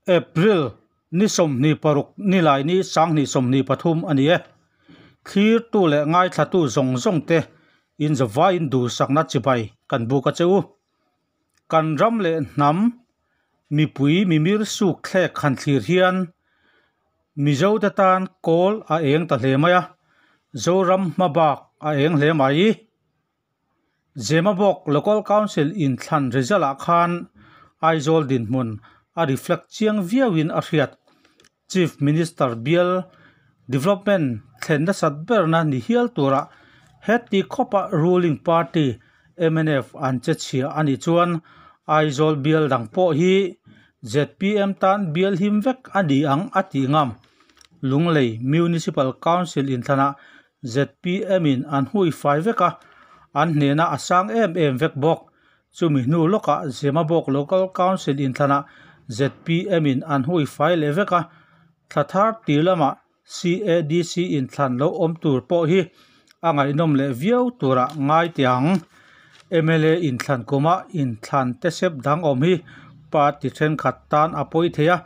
April ni 26 Nilaini 2023 a ni e. Thlirtu leh ngaithlatu zawng zawng te in zavaiin duhsakna chibai kan buk a che u. Kan ram leh hnam mipui mimir suk thlek han thlir hian Mizote tan kawl a eng ta hle mai a, Zoram hmabak a eng hle mai. Zemabawk Local Council inthlan result ah khan Aizawl dinhmun a reflect chiang viauin a hriat. Chief Minister bial development thlen nasat berna ni hial tura heti khawpa ruling party mnf an che chhia a nih chuan Aizawl bial dang pawh hi zpm tan bial him vek a ni ang a tih ngam. Lunglei Municipal Council inthlanah zpm in an hui fai vek a, an hnena a sang em em vek bawk. Chumi hnu lawkah Zemabawk Local Council inthlanah zpm in an hui fai leh vek a, thla thar tir lamah CADC inthlan lo awm tur pawh hi a ngaihnawm leh viau turah ngai teh ang. Mla inthlan kuma inthlan tesep dang awm hi party thenkhat tan a pawi thei a,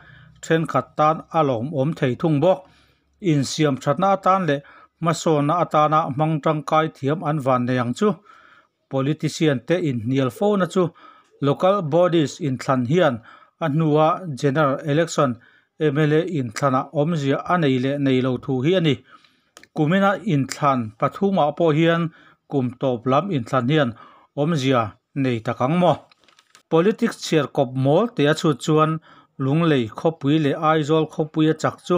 thenkhat tan a lawmawm thei thung bawk. Insiam thatna atan leh hmasawnna atana hmang tangkai thiam an van nei ang chu. Politician te inhnial fona chu local bodies inthlan hian a hnua general election mla inthlanah awmzia a nei leh nei lo thu hi a ni. Kumina inthlan pathumah pawh hian kum tawp lam inthlan hian awmzia nei tak ang maw? Politics chhiar kawp mawl tih a chhut chuan Lunglei khawpui leh Aizawl khawpuia chak chu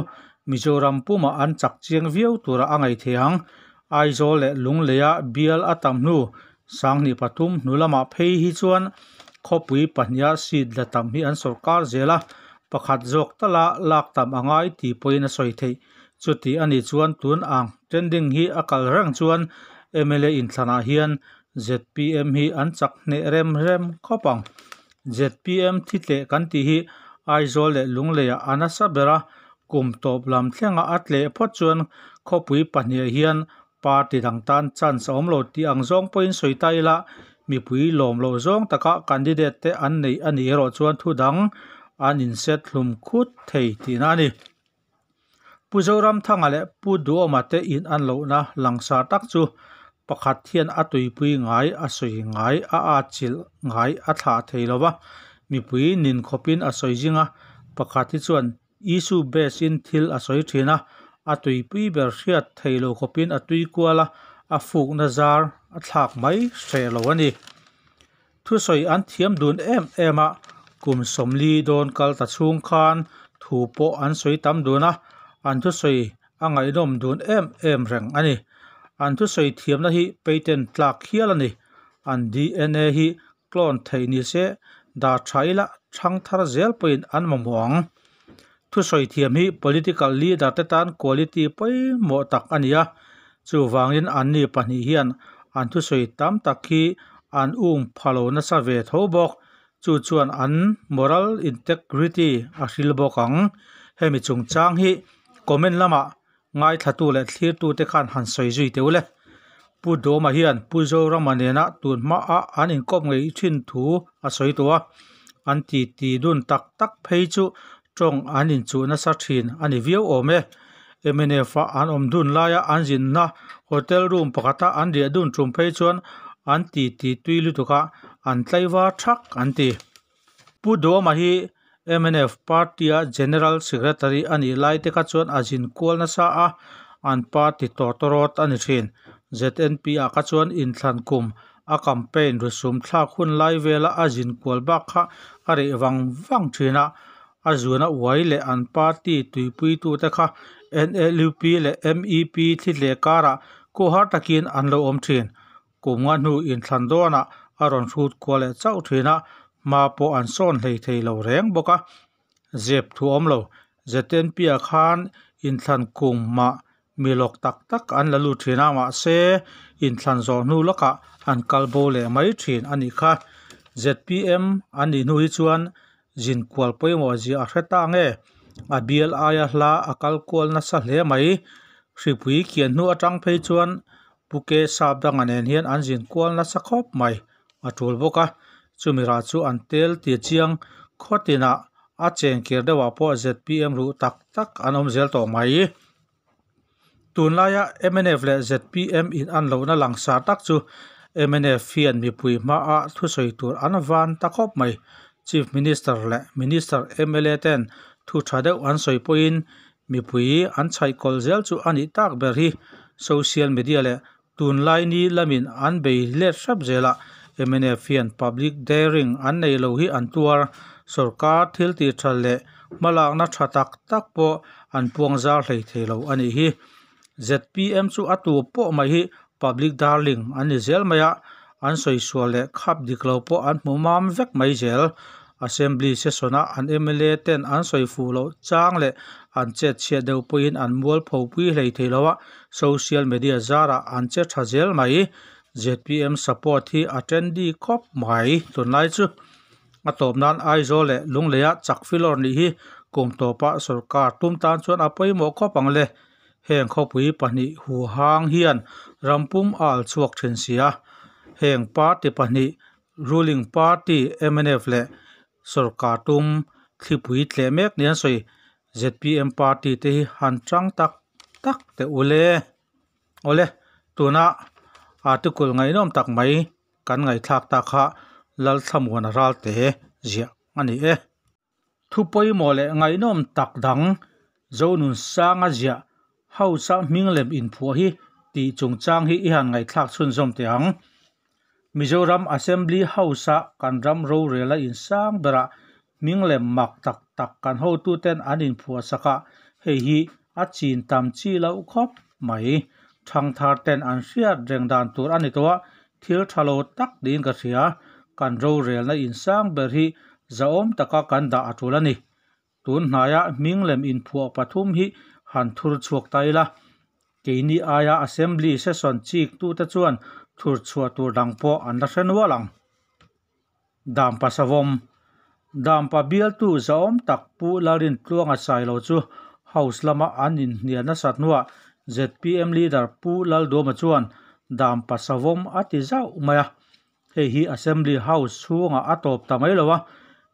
Mizoram pumah an chak chiang viau tura a ngaih theih ang. Aizawl leh Lungleia bial a tam hnu 2003 hnu lamah phei hi chuan khawpui pahniha seat la tam hi an sawrkar zel a, pakhat zawk tala lak tam a ngai tih pawhin a sawi theih. Chuti a nih chuan tun ang trending hi a kal reng chuan mla inthlanah hian zpm hi an chak hneh rem rem khawp ang. Zpm thi tleh kan tih hi Aizawl leh Lungleiah a nasa ber a, kum tawp lam thlenga a tleh phawt chuan khawpui pahniha hian party dang tan chance a awm lo tih ang zawng pawhin sawi ta ila, mipui lawm loh zawng taka candidate te an neih a nih erawh chuan thu dang an inset hlum khut thei tihna a ni. Pu Zoramthanga leh Pu Duhawma te in an lohna langsar tak chu pakhat hian a tuipui ngai, a sawi ngai, a atchilh ngai a thlah thei lo va, mipui nin khawpin a sawi zing a, pakhat hi chuan issue base in thil a sawi thin a, a tuipui ber hriat thei lo khawpin a tui kual a, a fukna zar a thlak mai hreh lo a ni. Thusawi an thiam dun em em a, kum 40 dawn kal ta chhung khan thu pawh an sawi tam dun a, an thusawi a ngaihnawm dun em em reng a ni. An thusawi thiamna hi patent tlak hial a ni. An DNA hi clone theih ni se dah tha ila thang thar zel pawhin an mamawh ang. Thusawi thiam hi political leader te tan quality pawimawh tak a ni a, chuvangin anni pahnih hian an thusawi tam tak hi an um pha lo nasa ve tho bawk. Chu chuan an moral integrity a hril bawk ang. Hemi chungchang hi comment lamah ngaithlatu leh thlirtute khan han sawi zui teuh le. Pu Dawma hian Pu Zorama nena tun hmaah an inkawp ngei thin thu a sawi tawh a, an titi dun tak tak phei chu tawng an inchuh nasa thin a ni viau awm e. Mnf a an awm dun laia an zinna hotel room pakhata an riah dun tum phei chuan an titi tui lutuk a, an tlaivar thak an ti. Pu Duhawma hi mnf party-a General Secretary a nih lai te kha chuan a zin kual nasa a, an party tawtawrawt a ni thin. ZNP-ah kha chuan inthlan kum a campaign rusum thlak hun lai vela a zin kual bak kha a reh vang vang thin a, a zuna uai leh an party tuipuitute kha NLUP leh mep thli hle karah khuhar takin an lo awm thin. Kum nga hnu inthlan dawnah a rawn hrut kual leh chauh thin a, hma pawh an sawn hlei thei lo reng bawk a. Zep thu awm lo, ZNP-ah khan inthlan kum mah mi lawk tak tak an la lut thin a, mahse inthlan zawh hnu lawkah an kal bo leh mai thin a nih kha. Zpm an nih hnu hi chuan zin kual pawimawh zia a hre ta nge? A bial aia hla a kal kual nasa hle mai. Hripui kian hnu atang phei chuan Pu Ke Sap danga nen hian an zin kual nasa khawp mai a tul bawk a, chumi rah chu an tel ti chiang khawtinah A chengkir deuhah pawh zpm ruh tak tak an awm zel tawh mai. Tunlaia mnf leh zpm in an lohna langsar tak chu mnf hian mipui hmaah thusawi tur an van ta khawp mai. Chief Minister leh Minister mla ten thu tha deuh an sawi pawhin mipui an chhaihkawlh zel chu a nih tak ber hi. Social media leh tunlai ni lamin an bei let hrep zel a, mnf hian public daring an nei lo hi an tuar. Sorkar thil tih tha leh hmalakna tha tak tak pawh an puang zar hlei thei lo a nih hi. Zpm chu a tu pawh mai hi public darling an ni zel mai a, an sawi sual leh khap dik lo pawh an hmu mam vek mai zel. Assembly session a an mla ten an sawi fuh loh chang leh an chet chhiat deuh pawhin an mualpho pui hlei thei lo a, social media zarah an che tha zel mai. Zpm support hi a trendy khawp mai tunlai chu. A tawp nan Aizawl leh Lungleia chak filawr nih hi kum tawpa sorkar tum tan chuan a pawimawh khawp ang le. Heng khawpui pahnih huhang hian rampum a al chhuak thin si a. Heng party pahnih ruling party mnf leh sorkar tum thlipui tleh mek ni an sawi. Zpm party te hi han tang tak tak teh u le. Awle, tuna article ngaihnawm tak mai kan ngaihthlak ta kha Lalthlamuana Ralte ziah a ni e. Thu pawimawh leh ngaihnawm tak dang Zonunsanga ziah House-a hming lem inphuah hi tih chungchang hi i han ngaihthlak chhunzawm teh ang. Mizoram Assembly House-a kan ram rorel a insang berah hming lem mak tak tak kan hotuten an inphuah sak a, hei hi a chin tam chi loh khawp mai. Thangthar ten an hriat reng dan tur a ni tawh a, thil tha lo tak niin ka hria. Kan rorelna insang ber hi zahawm taka kan dah a tul a ni. Tun hnaia hming lem inphuah pathum hi han thur chhuak ta ila. Keini aia Assembly session chik tute chuan thur chhuah tur dang pawh an la hre nual ang. Dampa Savawm, Dampa bialtu zahawm tak Pu Lalrintluanga Sailo chu House lama an inhnial nasat hnuah zpm leader Pu Lalduama chuan Dampa Savawm a ti zauh mai a. Hei hi Assembly House chhungah a tawp ta mai lo a,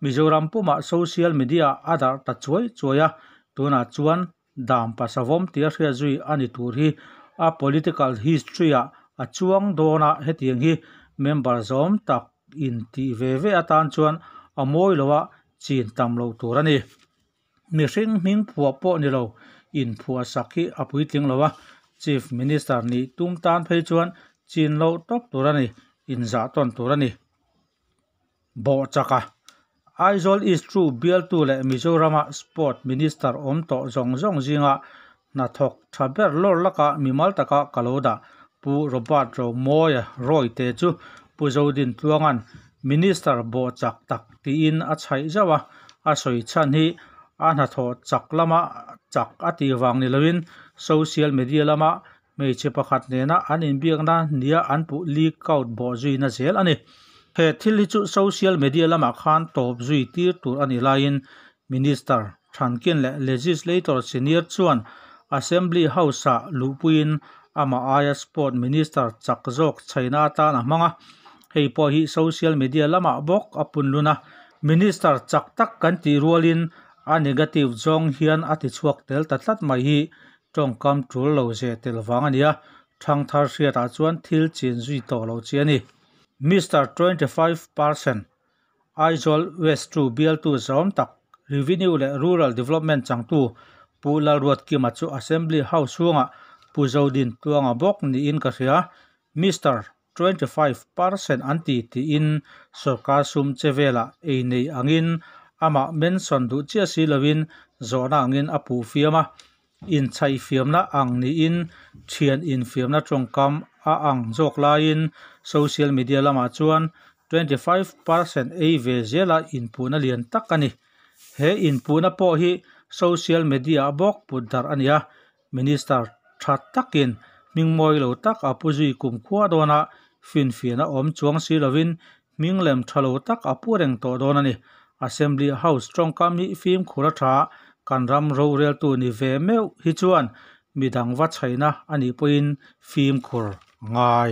Mizoram pumah social media a darh ta chuai chuai a, tunah chuan Dampa Savawm tia hriat zui a ni tur hi a political history ah a chuang dawn a, hetiang hi member zawm tak in tih ve ve atan chuan a mawi lo a, chin tam lo tur a ni. Mihring hming phuah pawh ni lo inphuah sak hi a puitling lo a, Chief Minister nih tum tan phei chuan chin loh tawp tur a ni, inzah tawn tur a ni. Bawhchaka, Aizawl East Ru bialtu leh Mizorama Sport Minister awm tawh zawng zawng zinga hnathawk tha ber lawr laka mimal taka ka lo dah Pu Robert Romawia Rawite chu Pu Zodintluanga'n Minister bawhchak tak tiin a chhaih zauh a, a sawi chhan hi a hnathawh chak lama chak a tih vang ni loin social media lama hmeichhe pakhat nena an inbiakna nia an puh leak out bawh zuina zel a ni. He thil hi chu social media lamah khan tawp zui tir tur a nih laiin Minister Thankin leh Legislator Senior chuan Assembly House-ah luhpuiin amah aia Sport Minister chak zawk chhaina atan a hmang a, hei pawh hi social media lamah bawk a punlun a. Minister chak tak kan tih rualin a negative zawng hian a tichhuak tel ta tlat mai hi tawngkam tul lo ze tel vang a ni a, thangthar hriatah chuan thil chin zui tawh lo chi a ni. Mister 25%. Aizawl West 2 bialtu zawm tak Revenue leh Rural Development changtu Pu Lalruatkima chu Assembly House chhungah Pu Zodintluanga bawk niin ka hria. Mister 25% an ti tiin sorkar sum che velah ei nei angin amah mention duh chiah si loin zawhna angin a puh fiam a. Inchhaihfiamna ang niin thian infiamna tawngkam a ang zawk laiin social media lamah chuan 25% ei ve zela inpuhna lian tak a ni. He inpuhna pawh hi social media ah bawk put darh a ni a, Minister tha takin hming mawi lo tak a pu zui kumkhua dawn a, finfiahna awm chuang si lovin hming lem tha lo tak a pu reng tawh dawn a ni. Assembly House tawngkam hi fimkhur a tha, kan ram roreltu ni ve meuh hi chuan midang va chhaihna a nih pawhin fimkhur a ngai.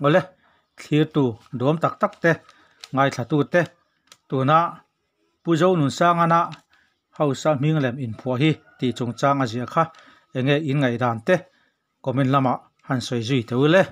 Awle, thlirtu duam tak tak te, ngaithlatute tuna. Pu Zonunsangana House-a hming lem inphuah hi tih chungchang a ziah kha enge in ngaihdan te comment lamah han sawi zui teh u le.